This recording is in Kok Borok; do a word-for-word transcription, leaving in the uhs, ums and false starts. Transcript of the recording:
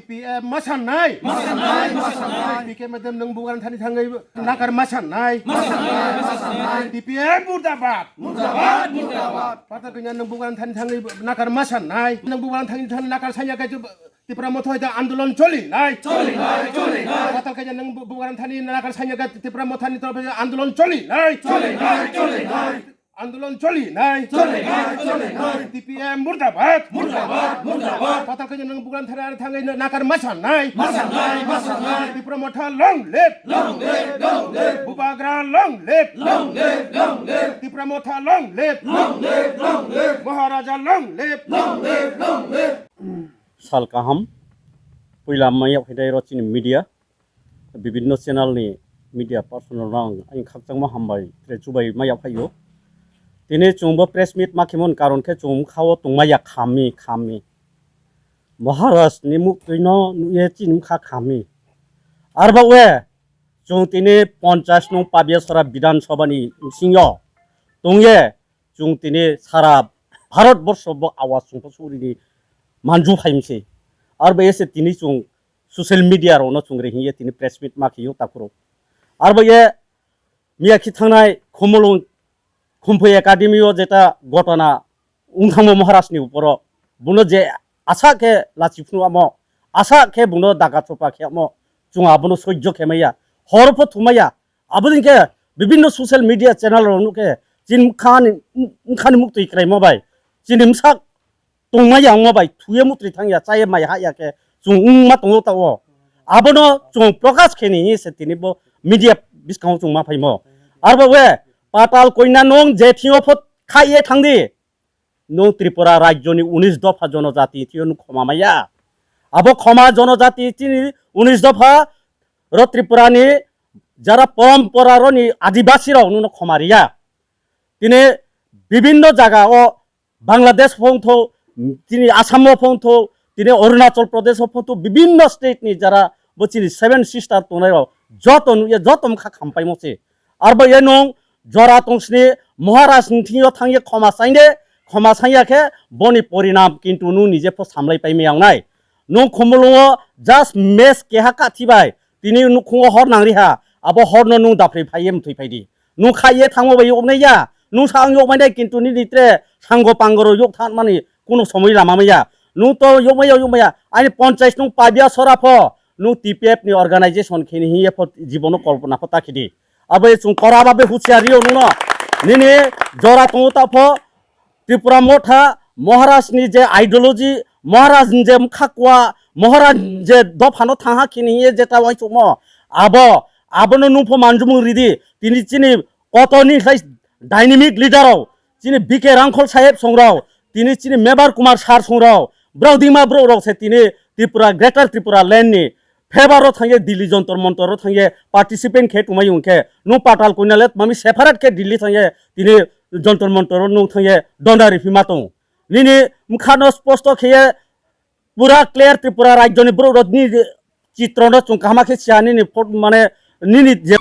P M masanai. Masanai, masanai. P K madam nwng bubagrani thani thangwi nakar masanai. Masanai, masanai. T P M murdabad. Murdabad, murdabad. Patal kanya nwng bubagrani thani thangwi nakar masanai. Nwng bubagrani thani thangwi nakar sanya kai Tipra Motha hoite andolon choli nai. Choli nai, choli nai. Patal kanya nwng bu-, bubagrani thani nakar sanya kai Tipra Mothani torof andolon choli nai. Choli nai, choli nai. Andolon choli nai. Choli nai, choli nai. T P M murdabad. Murdabad, murdabad. Patal kanya nwng bubagrani thani thangwi nakar masanai. Masanai, masanai. Tipra Motha long live. Long live, long live. Bubagra long live. Long live, long live. Tipra Motha long live. Long live, long live. Maharaja long live. Long live, long live. Sal kaham. Puila maya phaidai ro chini media, bibinno channel ni media person rok ang ani khakchangma hambai tre chubai maya phaio. Tini chwngbo press meet ma khimon karon khe chwng khao tongmaya khammi khammi. Maharaj ni muktwi no nuye chini kha khammi. Arba we chwng tini ponchas nung Pabiasora Bidhan Sabha ni bisingo tongye chwng tini sara Bharat borsho bo awas chwng pho suri ni manju phaimse. Arba ese tini chwng social media rokno chwng re hiye tini press meet ma khiyo takhuro. Arba ye miya khi thangnai Khumulwng Khumpui Academy o jeta gotona wngthangmo Maharaj ni uporo, buno je asa khe lachi phunu amo, asa khe buno daga chopa khe amo, chwng abono sojjo khe maya, hor pho thumaya. Aboni khe bibinno social media channel rok nukhe chini mkhani, mkhani muktwi kraimo bai, chini msak tongmaya wngma bai thuye muktwi thangya, chaye mai haya khe chwng wngma tongo ta o. Abono chwng prokash khe ni se tini bo media bwskango chwng ma phaimo. Arbo we Patal Koina nwng je thio phot khaiye thangdi. Nwng Tripura rajyoni unis dopha jonojati thio nwng khoma maya. Abo khoma jonojati chini unis dopha ro Tripurani jara porompora roni adibasi rok nwngno khoma riya. Tini bibinno jaga o Bangladesh phongtho, tini Assam o phongtho, tini Arunachal Pradesh o phongtho, bibinno state ni jara bo chini seven sister tongnai rok joto nukya, joto mkha khampaimo se. Arbo ye nwng jora tongsini Maharaj ni thingyo thangye khoma sainde, khoma sanya khe boni porinam kintu nwng nije pho samlai paimaya wngnai. Nwng Khumulwngo just mess keha kathi bai tini nukhungo hor nangriha, abo horno nwng daphrwi phaiye mthwi phaidi. Nwng khaiye thangma bai yoknai ya, nwng sa ang yokmai nai kintu nini tre sango pangoro yok thanmani kuno somoi lama maya. Nwng to yokmaya yokmaya, ani ponchas nwng Pabiasora pho, nwng T P F ni organization khini hiye pho jibono kolpona pho ta khidi. Abo chwng kora babe huchiya rio nwngno. Nini jora tongo ta pho, Tripura Motha, Maharaj ni je ideology, Maharaj ni je mkhakwa, Maharaj ni je dophano thangha khini hiye jeta waisukmo. Abo, abono nwng pho manjumung ridi, tini chini kotorni khlai dynamic leader rok, chini B K Rangkhol saheb songrok, tini chini Mebar Kumar sir songrok, brok dima brok rok se tini Tripura, Greater Tripura land ni favour o thangye Delhi Jantar Mantar o thangye participant khe tongmai hwnkhe nwng Patal Koina le mami separate khe Delhi thangye tini Jantar Mantar o nwng thangye donda riphima tong. Nini mkhano sposto kheye pura clear Tripura rajyoni borok rok ni chitro no chwng kaham khe siya nini pho-, mane nini je